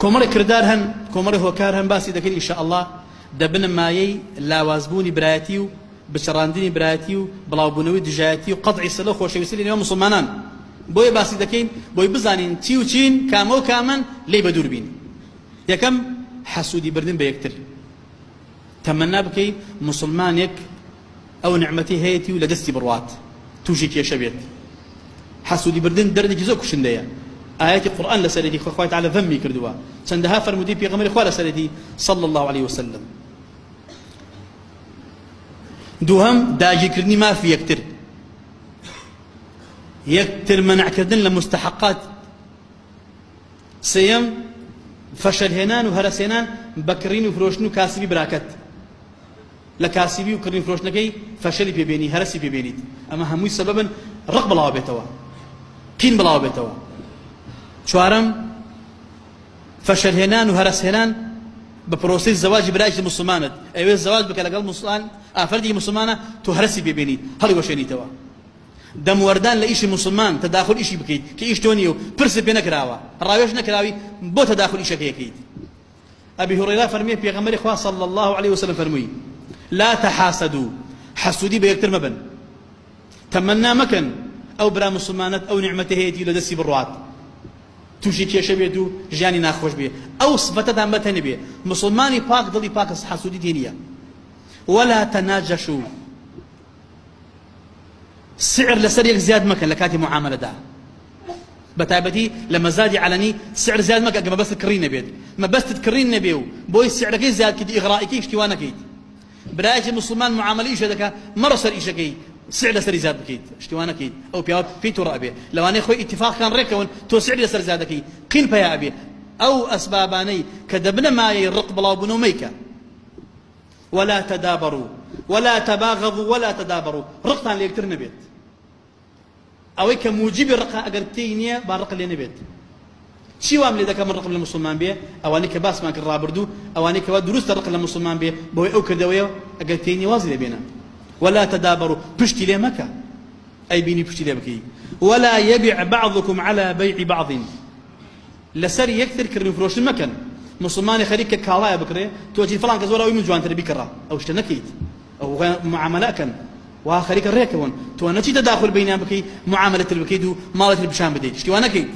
کۆمەڵێک کردار هەن، کۆمەڵێ هۆکار هەن باسی دەکەین ان شاء اللە دەبنە مایەی لاوازبوونی برایەتی و بچڕاندنی برایەتی و بڵاوبوونەوەی دژایەتی و قەتعی سلە و خۆشەویستی لە نێوان موسڵمانان. بۆیە باسی دەکەین بۆی بزانین چی و چین، کامە و کامەن، لێی بەدوور بین. یەکەم، حەسوودی بردن بە یەکتر. تەمەنا بکەی موسڵمانێک ئەو نیعمەتەی هەیەتی و لە دەستی بڕوات تووشی کێشە بێت. حەسوودی بردن دەردێکی زۆر کوشندەیە. ئایەتی قورئان لەسەرێتی خوا خوای تعالی ذەمی کردووە. چەندەها فەرموودەی پێغەمبەری خوا لەسەرێتی صلی اللە علیه وسلم. دووهەم، داگیرکردنی مافی یەکتر. یەکتر مەنعکردن لە مستحقات. سێیەم، فەشەلهێنان و هەرەسهێنان بە کڕین و فرۆشتن و کاسبی براکەت. لە کاسبی و کڕین فرۆشتنەکەی فەشەلی پێ بێنی، هەرەسی پێ بێنیت. ئەمە هەمووی سەبەبن ڕق بڵاو بێتەوە، قین بڵاو بێتەوە. چوارەم، فەشەلهێنان و هەرەسهێنان بە پرۆسەی زەواجی برایەکی موسڵمانت. ئەیەوێت زەواج بکە لەگەڵ موسڵان، ئافرەتێکی موسڵمانە، تۆ هەرەسی پێ بێنی، هەڵیوەشێنیتەوە. دەموەردان لە ئیشی موسڵمان، تەداخول ئیشی بکەیت کە ئیش تۆ نییە و پرست پێ نەکراوە، ڕاوێژ نەکراوی بۆ تەداخول ئیشەکەی ئەکەیت. ئەبی هوڕەیرە فەرمووی پێغەمبەری خوا صلی اللە علیه وسلم فەرمووی، لا تحاسدوا، حەسوودی بە یەکتر مەبەن، تەمەنا مەکەن ئەو برا موسڵمانەت ئەو نیعمەتە هەیەتی لە دەستی بڕوات، تووشی کێشە بێت و ژیانی ناخۆش بێ، ئەو سفەتەتان بەتەنێ بێ، موسڵمانی پاک دڵی پاکە حەسوودی تێ نییە. ولا تناجشوا، سعر لەسەر یەک زیاد مەکەن لە کاتی معامەلەدا بە تایبەتی لە مەزادی عەلەنی سعر زیاد مەکە گە مەبەستت کڕین نەبێت مەبەستت کڕین نەبێ و بۆی سعرەکەی زیاد کردی ئیغرائیکەی شتی وا نەکەیت برایەکی موسڵمان معامەلە ئیشە دەکا مەڕۆ سەر ئیشەکەی سعر لەسەری زیاد بکەیت شتی وا نەکەیت ئەو پیاوە پێی توڕە ئەبێ لەوانەیە خۆی ئیتفاقکان ڕێکەون تۆ سعری لەسەر زیاد دەکەی قین پەیا ئەبێ ئەو ئەسبابانەی کە دەبنە مایەی ڕق بڵاوبوونەوە مەیکە ولا تدابروا ولا تباغضوا ولا تدابروا ڕقتان لە یەکتر نەبێت ئەوەی کە موجبی ڕقە ئەگەر تێی نییە با ڕق لێ نەبێت چی وام لێ دەکە من ڕقم لە مسلمان بێ ئەوانەی کە باسمان کرد ڕابردوو ئەوانەی کەوا دروستە ڕق لە مسلمان بێ بەهۆی ئەو کردەوەیە ئەگەر تێی نییە وازی لێ بێنە ولا تدابروا پشتی لێ مەکە ئەی بینی پشتی لێ بکەی ولا يبع بعضكم على بيع بعض لەسەر یەکتر کڕین و فرۆشتن مەکەن موسڵمانێ خەریکە کاڵایە بکڕێ تۆ ئەچی فڵان کەس وەرە ئەوی من جوانترە بیکڕە ئەو شتە نەکەیت ئەو خۆیان معامەلە ئەکەن وا خەریکە ڕێکەون تۆ نەچی تەداخول بەینیان بکەی معامەلە تر بکەیت و ماڵی تر پیشان بدەیت شتی وا نەکەیت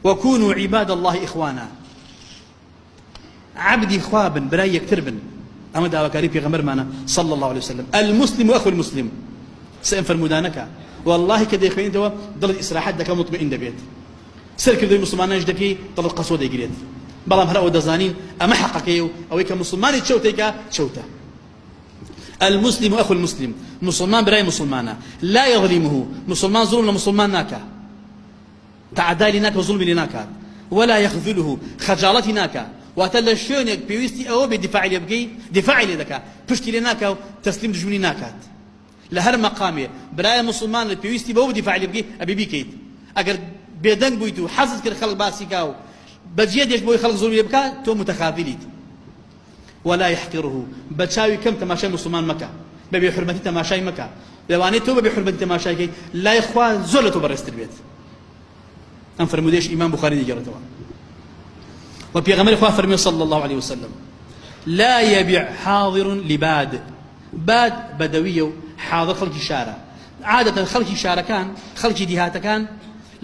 وكونوا عباد الله إخوانا عەبدی خوا بن برای یەکتر بن ئەمە داواکاری پێغەمبەرمانە صلی الله علیه وسلم المسلم اخو المسلم سئم فەرموودانەکە والله کە دەیخوێنیتەوە دڵت ئیسراحەت دەکا مطمئن دەبێت سەرکردەی مسلمانانیش دەکەی دڵت قەسوە دەیگرێت بەڵام هەر ئەوە دەزانین ئەمە حەقەکەی و ئەوەی کە مسلمانی چەوتێکە چەوتە المسلم أخو المسلم مسلمان برای مسلمانە لا يظلمه مسلمان ظلم لە مسلمان ناکا تەعەدای لێ ناکا و زوڵمی لێ ناکات، ولا یخذله، خەجاڵەتی ناکا، واتە لە شوێنێک پێویستی ئەوە بێ دیفاعی لێ بکەی دیفاعی لێ دەکا، پشتی لێ ناکا و تەسلیم دوژمنی ناکات. لە هەر مەقامێ برایە موسڵمانت پێویستی بەوە بوو دیفاعی لێ بکەی ئەبێ بیکەیت، ئەگەر بێدەنگ بوویت و حەزت کرد خەڵک باسی کا و بەجێ دێش بۆی خەڵک زوڵمی لێ بکا تۆ متخاذلیت. ولا یحقره، بە چاوی کەم تەماشای موسڵمان مەکە، بە بێ حورمەتی تەماشای مەکە، لەوانەیە تۆ بە بێ حورمەتی تەماشای کەی لای خوا زۆر لە تۆ بەڕێزتر بێت. ئەم فەرموودەیەش ئیمام بوخاری دەگێڕێتەوە. و پێغەمبەری خوا فەرمی صلی الله علیه وسلم لا يبيع حاضر لباد باد بەدەویە و حاضر خەڵکی شارە عادەتەن خەڵکی شارەکان خەڵکی دیهاتەکان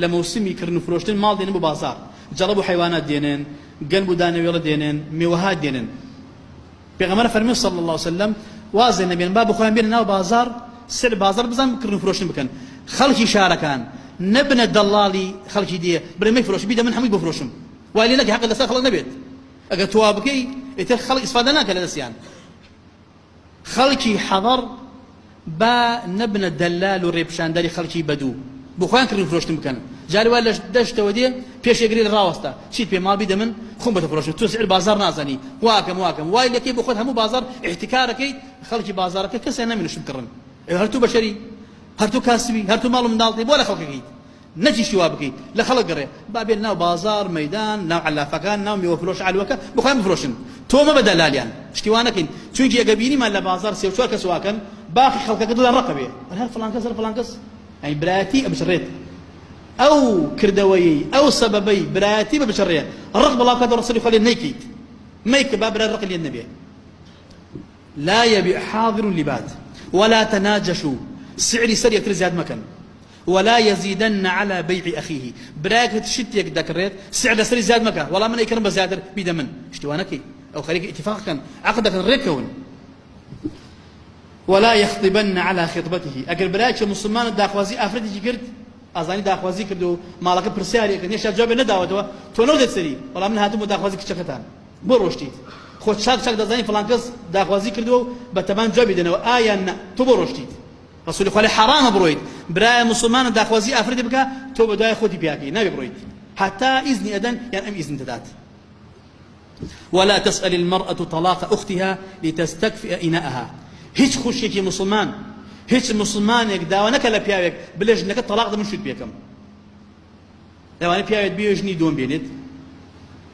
لە مەوسمی کڕین و فرۆشتن ماڵ دێنن بۆ بازاڕ جەڵەب و حەیوانات دێنن گەنم و دانەوێڵە دێنن مێوەهات دێنن پێغەمبەر فەرمی صلی اللە علیه وسلم وازێ نەبێن با بخۆیان بێنە ناو بازاڕ سەر بازاڕ بزان بکڕن و فرۆشتن بکەن خەڵکی شارەکان نەبنە دەڵاڵی خەڵکی دێ بڵێ مەیفرۆش بیدە من هەمووی بفرۆشم وای لێ نەکەی حەقت لەسەر خەڵک نەبێت ئەگەر تۆ وا بکەی ئیتر خەڵک ئیسفادە ناکە لە دەستیان خەڵکی حەضەر با نەبنە دەلال و رێپیشاندەری خەڵکی بەدوو بۆ خۆیان کڕین و فرۆشتن بکەن جاری وا لە دەشتەوە دێ پێشێ گرێ ڕاوەستە چیت پێ ماڵ بیدە من خۆم بۆ دەفرۆشم تۆ سعر بازاڕ نازانی واکەم واکەم وای لەکەی بۆ خۆت هەموو بازاڕ ئیحتیکارەکەیت خەڵکی بازاڕەکە کەسیان نامێنێ شت بکڕن ئێ هەر تۆ بەشەری هەر تۆ کاسبی هەر تۆ ماڵ و منداڵت هەیە بۆ لە خەڵکەکەیت نەچی شتی وا بکەیت لە خەڵک گەڕێ با بێن ناو بازاڕ مەیدان ناو عەلافەکان ناو میوە فرۆش عەلوەکە بۆ خۆیان بفرۆشن تۆ مەبە دەلالیان شتی وا نەکەین چونکی ئەگە بینیمان لە بازاڕ سێ و چوار کەس واکەن باقی خەڵکەکە دڵیان ڕەق ئەبێ هەر فڵان کەس هەر فڵان کەس یانی برایەتی ئەبچڕێت. ئەو کردەوەیەی ئەو سەبەبەی برایەتی ببچڕێ ڕق بڵاو کاتەوە ڕسولی خوا لێت نەیکەیت مەیکە با برا ڕق لێت نەبێ. لا يبيع حاضر لباد ولا تناجشوا سعری سەر یەکتر زیاد مەکەن ولا يزيدن على بيع أخيه برایەکت شتێک دەکڕێت سعر لەسەری زیاد مەکە وەڵا من ئەیکڕم بە زیاتر بیدە من شتی وا نەکەی ئەو خەریکە ئیتفاق کەن عەقد دەکەن ڕێکەون. ولا يخطبن على خطبته ئەگەر برایەکی موسڵمانت داخوازی ئافرەتێکی کرد ئازانی داخوازی کرد و ماڵەکە پرسیاری کرد هێشتا جوابێ نەداوەتەوە تۆ نەودێت سەری وەڵا من هاتم بۆ داخوازی کچەکەتان بۆ ڕۆشتیت خۆ چاک چاک دەزانی فڵان کەس داخوازی کردووە و بە تەمان جوابی دەنەوە ئایا نە تۆ بۆ ڕۆشتیت ڕسولی خوا حەرامە بڕۆیت برایە موسڵمانە داخوازی ئافرەتی بکە تۆ بە دوای خۆتی پیاکەی نابێ بڕۆیت هەتا ئیزنی ئەدەن یان ئەم ئیزن دەدات. ولا تسأل المرأة طلاق أختها لتستكفئ إناءها هیچ خوشکێکی موسڵمان هیچ موسڵمانێک داوا نەکە لە پیاوێک بلێ ژنەکە تەلاق دە من شوت پێکەم لەوانەیە پیاوێت بێ ژنی دووەم بێنێت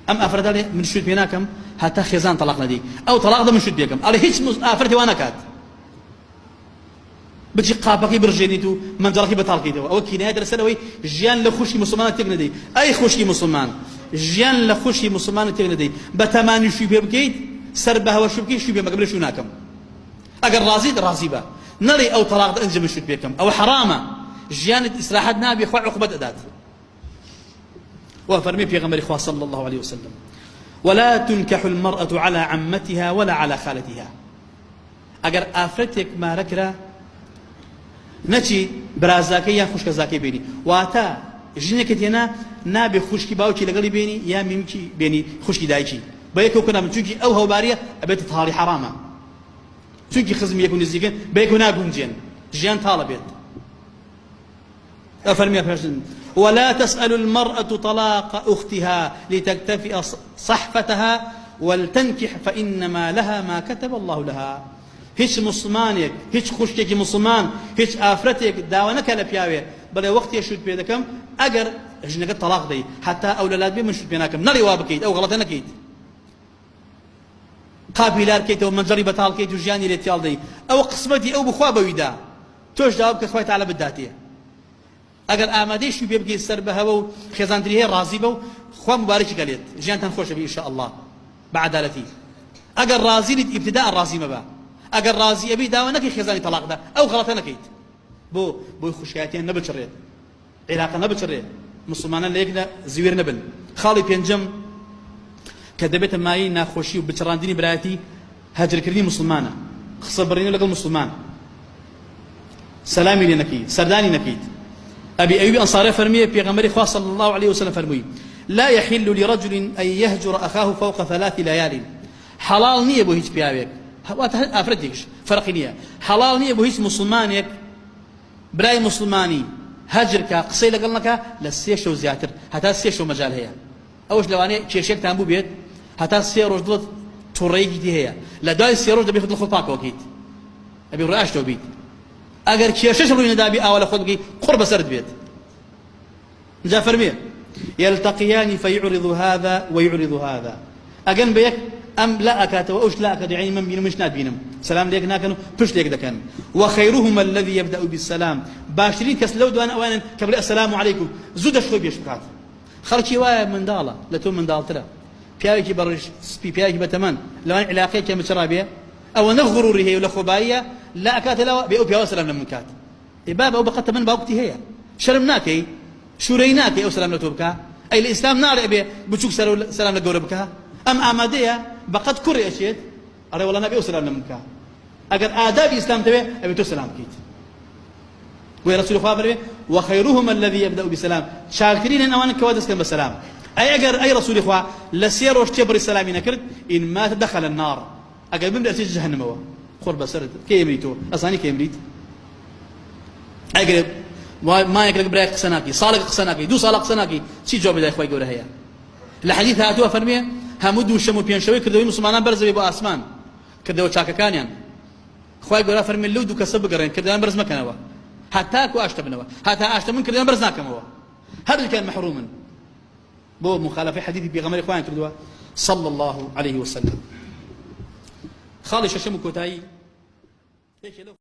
ئەم ئافرەتە لێ من شوت پێ ناکەم هەتا خێزان تەلاق نەدەی ئەو تەلاق دە من شوت پێکەم ئەڵێ هیچ ئافرەتی وا نەکات بچی قاپەکەی بڕژێنیت و مەنجەڵەکەی بەتاڵ کەیتەوە ئەوە کینایەتە لەسەر ئەوەی ژیان لە خوشکی موسڵمانان تێک نەدەی ئەی خوشکی موسڵمان ژیان لە خوشکی موسڵمانان تێک نەدەی بەتەمانی شووی پێ بکەیت سەر بە هەوە شوو بکەیت شووی پێ مەکە بڵێ شوو ناکەم ئەگەر ڕازیت ڕازی بە نەڵێ ئەو تەڵاق دە ئەنجە من شووت پێ بکەم ئەوە حەرامە ژیانت ئیسراحەت نابێ خوا عقوبەت ئەدات وفرمي پێغەمبەری خوا صلى الله عليه وسلم ولا تنكح المرأة على عمتها ولا على خالتها ئەگەر ئافرەتێک مارە کرا نەچی برازاکەی یان خوشکەزاکەی بێنی واتە ژنێکت هێنا نابێ خوشکی باوکی لەگەڵی بێنی یا میمکی بێنی خوشکی دایکی بە یەکەوە کە نابن چونکی ئەو هەوباریە ئەبێتە تاڵی حەرامە چونکی خزمی یەک و نزیکن بە یەکەوە ناگونجێن ژیان تاڵە بێت ئەفەرمێ پێشن ولا تسأل المرأة طلاق أختها لتكتفئ صحفتها ولتنكح فإنما لها ما كتب الله لها هیچ مسلمانێک هیچ خوشکێکی مسلمان هیچ ئافرەتێک داوا نەکە لە پیاوێ بڵێ وەختێ شوت پێ دەکەم ئەگەر ژنەکە تەلاق دەی هەتا ئەو لەلات بێ من شوت پێ ناکەم نەڵێ وا بکەیت ئەو غەڵەتە نەکەیت قاپی لار کەیتەوە مەنجەڵی بەتاڵ کەیت و ژیانی لێ تیاڵ دەی ئەوە قسمەتی ئەو بخوا بەویدا تۆش داوا بکە خوای تعالی بتداتێ ئەگەر ئامادەی شوی پێ بکەیت سەر بە هەوە و خێزانتری هەیە ڕازی بە و خوا مبارەکی کە لێت ژیانتان خۆشە بی ان شاء الله بە عەدالەتی ئەگەر ڕازی نیت ئیبتداء ڕازی مەبە ئەگەر ڕازی ئەبی داوا نەکەی خێزانی تەلاق دە ئەو غەڵەتە نەکەیت بۆ بۆی خوشکایەتیان نەبچڕێت عێراقە نەبچڕێ موسڵمانان لە یەک زویر نەبن. خاڵی پێنجەم کە دەبێتە مایەی ناخۆشی و بچڕاندنی برایەتی هەجرکردنی موسڵمانە، قسە بڕینە لەگەڵ موسڵمان، سەلامی لێ نەکەی، سەردانی نەکەیت. ئەبی ئەیوبی ئەنصاری فەرمیێ پێغەمبەری خوا صلی الله علیه وسلم فەرمووی لا يحل لرجل أن يهجر أخاه فوق ثلاث ليال حەڵاڵ نییە بۆ هیچ پیاوێک واتە هەر ئافرەتێکش فەرقی نییە حەڵاڵ نییە بۆ هیچ موسڵمانێک برای موسڵمانی هەجر کا قسەی لەگەڵ نەکا لە سێ شەو زیاتر هەتا سێ شەو مەجال هەیە ئەوش لەوانەیە کێشێکتان بووبێت هەتا سێ ڕۆژ دڵت توڕەیەکی تی هەیە لە دوای سێ ڕۆژ دەبێت دڵ خۆت پاکەوە کەیت ئەبێ ڕاشتەوە بیت ئەگەر کێشەش ڕووی نەدابی ئاوا لە خۆت بکەی قوڕ بەسەرت بێت جا فەرمووی، یلتقیان فیعرض هذا ویعرض هذا، ئەگەن بە یەک ئەم لا ئەکاتەوە ئەوش لا ئەکات یەعنی من بینم منش ناتبینم سەلام لێک ناکەن و پشت لێک دەکەن وخیرهما الذی یبدأ بالسلام باشترین کەس لەو دوانە ئەوانن کە بڵێ السلام علیکم زوو دەست خۆی پێش بکات خەڵکی وایە منداڵە لە تۆ منداڵترە پیاوێکی بەڕیش سپی پیاوێکی بەتەمەن لەوان علاقەیەکی مچڕا بێ ئەوە نە غروری هەیە و لە خۆباییە لا ئەکاتە لاوە بێ ئەو پیاوە سەلام لە من کات ئێ بابە ئەو بەقەد تەمەن باوکتی هەیە شەرم ناکەی شورەی ناکەی ئەو سەلام لە تۆ بکا ئەی لە ئیسلام ناڵێ ئەبێ بچوک سەر سەلام لە گەورە بکا ئەم ئامادەیە بەقەد کوڕێ ئەچێت ئەڵێ وەڵا نابێ ئەو سەلام لە من بکا ئەگەر ئادابی ئیسلام تەوێ ئەبێ تۆ سەلام بکەیت بۆیە رسول خوا فەرمێ وخيرهم الذي يبدأ بالسلام چاکترینن ئەوانە کەوا دەستکەن بە سەلام ئەی ئەگەر ئەی رسولی خوا لە سێ ڕۆژ تێبڕی سەلامی نەکرد إن مات دخل النار ئەگەر بمری ئەچیتە جەهەنمەوە قوڕ بەسەرت کەی ئەمری تۆ ئەزانی کەی ئەمریت ئەگەر مایەک لەگە برای قسە ناکەی ساڵێک قسە ناکەی دوو ساڵە قسە ناکەی چی جوابی لای خوای گەورە هەیە لە حەدیث هاتووە فەرمێ هەموو دووشەم و پێنجشەوەی کردەوەی مسلمانان بەرزەوەی بۆ ئاسمان کردەوە چاکەکانیان خوای گەورە فەرمی لەو دوو کەسە بگەڕێن کردیان بەرز مەکەنەوە هەتاکو ئاشتە بنەوە هەتا ئاشتە من کردیان بەرز ناکەمەوە هەردووکیان مەحرومن بۆ موخالەفەی حەدیثی پێغەمبەری خۆیان کردووە صلی اللە علیه وسلم. خاڵی شەشەم و کۆتایی یەکێ لەو.